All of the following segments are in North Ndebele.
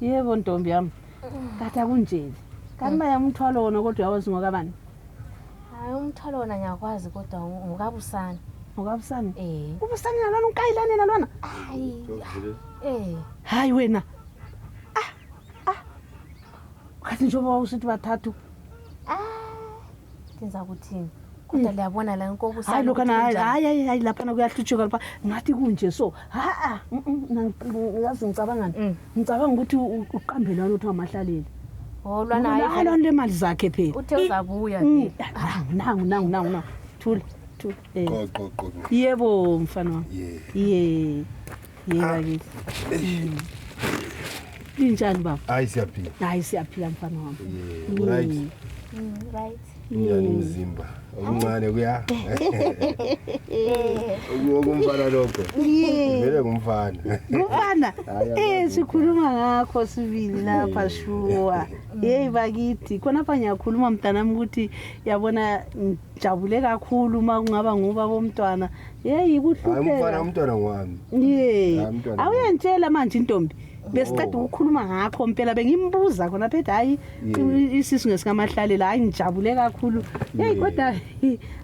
Yebo ntombi yami. Kade akunjeni. Kanti manje umthwalo wona kodwa uyawazi ngokabani? Hayi umthwalo wona ngiyakwazi kodwa ngokabusana. Ngokabusani? Ubusani nalona unkayilane nalona? Hayi. Hayi wena. Kathi njengoba usithi bathathu. Kenza kuthini? Kodwa liyabona la inkobusana. Hayi lokho hayi lapha kuyahlutshuka lapha ngathi kunje so. Yazi ngicabangani? Ngicabanga ukuthi uqambelana uthi amahlaleli. Lwana hayi lona lemali zakhe phela. Uthe uzabuya. Nangu. Thula. Qo. Yebo mfana wami. Bakithi. Injani baba? Hayi siyaphila. Hayi siyaphila mfana wami. Right. Right. Ngiyani umzimba. Okuncane kuya. Ukumfana lokho. Vele kumfana. Kumfana? Sikhuluma ngakho sibili lapha shuwa. Bakithi khona pha ngiyakhuluma mntanami ukuthi yabona ngijabule kakhulu uma kungaba nguba bomntwana. Kuhlupheka. Umntwana wami. Awuyantshela manje intombi. Besiqeda ukukhuluma ngakho impela bengimbuza khona phethe hayi isisu ngesikamahlalela hayi ngijabule kakhulu. Kodwa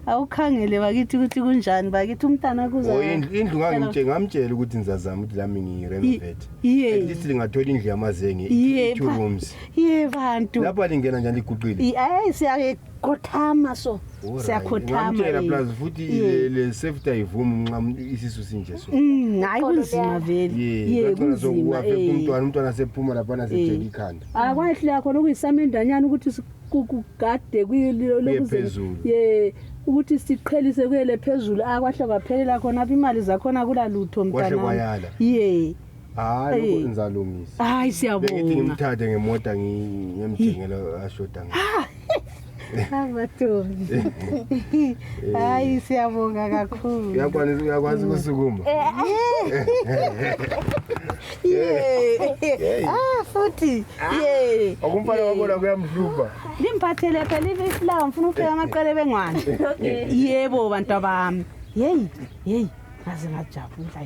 awukhangele bakithi ukuthi kunjani bakithi umntana kuza. Indlu ngamtshela ukuthi ngizazama ukuthi lami ngirenovate. At least lingathola indlu yamazenge 2 rooms. Bantu. Lapha lingena njani iguqile? Siyakothama so. Siyakhothama. Ngiyamtshela plus futhi le safety ayivumi nxa isisu sinje so. Hayi kunzima vele. Kunzima. Umntwana sephuma lapha nasejela ikhanda. Akwahle khona ukuyisamendanyana ukuthi kugade kuyilokuphezulu. Ukuthi siqhelise kuyele phezulu akwahle baphelela khona imali zakhona kula lutho mntana. Kwahle kwayala. Hayi lokho ngizalungisa. Hayi siyabonga. Bengithi ngimthathe ngemota ngiyemjengela ashoda Abathombi. Hayi siyabonga kakhulu. Uyakwazi ukusukuma. Futhi. Akumfana wabona kuyamhlupha. Limphathele phela iflower ngifuna upheka amaqele bengwane. Yebo bantu bami. Ngaze ngajabula.